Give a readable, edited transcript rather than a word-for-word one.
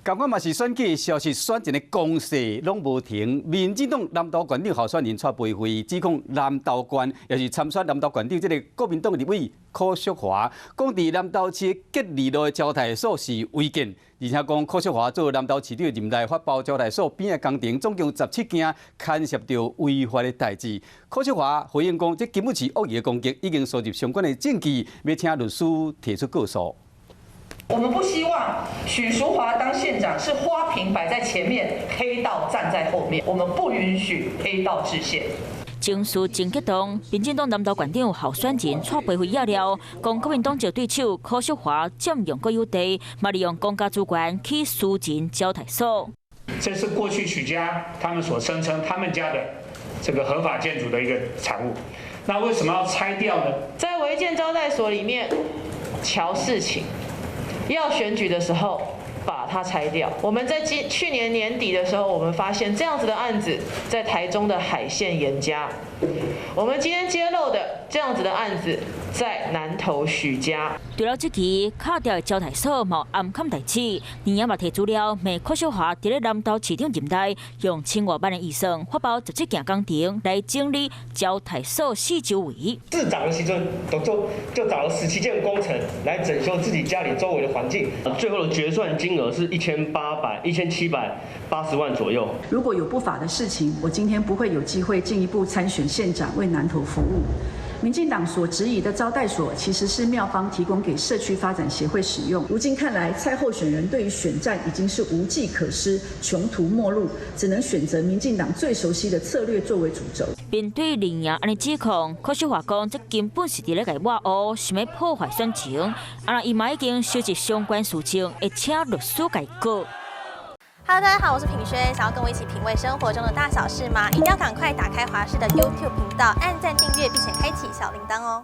仝款嘛是選舉消息，選戰的攻勢攏無停。民進黨南投縣長候選人蔡培慧指控南投縣，也是參選南投縣長這个國民黨立委柯淑華，講佇南投市吉利路的招待所是違建，而且講柯淑華做南投市長任內發包招待所邊的工程，總共17件牽涉著違法的代誌。柯淑華回應講，這根本是惡意的攻擊，已經收集相關的證據，欲請律師提出告訴。我們不希望許淑華當縣長是花瓶擺在前面，黑道站在後面。我們不允許黑道制憲。情緒真激動，民進黨南投縣長候選人蔡培慧也了，講國民黨籍對手柯淑華佔用國有地，嘛利用公家資源起私人招待所。這是過去許家他們所聲稱他們家的這個合法建築的一個產物。那為什麼要拆掉呢？在違建招待所裡面喬事情。要選舉的時候把它拆掉。我們在今去年年底的時候，我們發現這樣子的案子在台中的海線嚴家。我們今天揭露的這樣子的案子在南投許家。除了這期敲掉的招待所嘛暗崁代誌，年也嘛提資料，罵柯淑華佇咧南投市長任內用千外萬的預算發包17件工程來整理招待所四周圍。市長的時陣就就找了17件工程來整修自己家裡周圍的環境，最後的決算金額是1780萬左右。如果有不法的事情，我今天不會有機會進一步參選縣長為南投服務。民進黨所質疑的招待所，其實是廟方提供給社區發展協會使用。如今看來，蔡候選人對於選戰已經是無計可施，窮途末路，只能選擇民進黨最熟悉的策略作為主軸。面對林營按呢指控，柯淑華講，這根本是佇咧共抹烏，想欲破壞選情。啊，伊嘛已經收集相關事證，會請律師共告。 Hello，大家好，我是品軒，想要跟我一起品味生活中的大小事嗎？一定要趕快打開華視的 YouTube 頻道，按讚訂閱，並且開啟小鈴鐺哦。